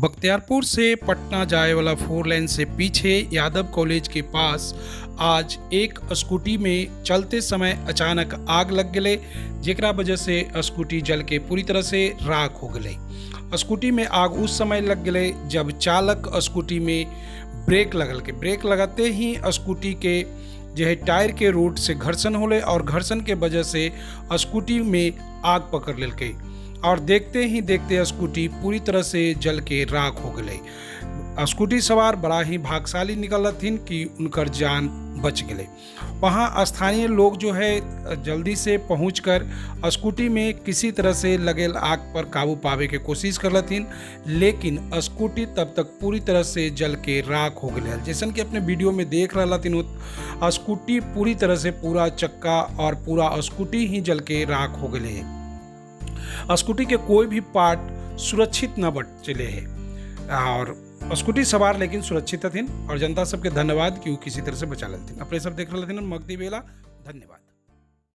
बख्तियारपुर से पटना जाए वाला फोर लाइन से पीछे यादव कॉलेज के पास आज एक स्कूटी में चलते समय अचानक आग लग गए, जेकरा वजह से स्कूटी जल के पूरी तरह से राख हो गए। स्कूटी में आग उस समय लग गए जब चालक स्कूटी में ब्रेक लगल के ब्रेक लगाते ही स्कूटी के जो है टायर के रोड से घर्षण होले और घर्षण के वजह से स्कूटी में आग पकड़ लेलकै और देखते ही देखते स्कूटी पूरी तरह से जल के राख हो गई। स्कूटी सवार बड़ा ही भाग्यशाली निकलथिन कि उनकर जान बच गए। वहाँ स्थानीय लोग जो है जल्दी से पहुँचकर स्कूटी में किसी तरह से लगेल आग पर काबू पावे के कोशिश करलथिन, लेकिन स्कूटी तब तक पूरी तरह से जल के राख हो गए। जैसन कि अपने वीडियो में देख रहा हथिन, स्कूटी पूरी तरह से पूरा चक्का और पूरा स्कूटी ही जल के राख हो गए है। स्कूटी के कोई भी पार्ट सुरक्षित न बचले है और स्कूटी सवार लेकिन सुरक्षित हथिन और जनता सबके धन्यवाद कि वो किसी तरह से बचा लेथिन। अपने सब देख रहे हथिन मगधी बेला। धन्यवाद।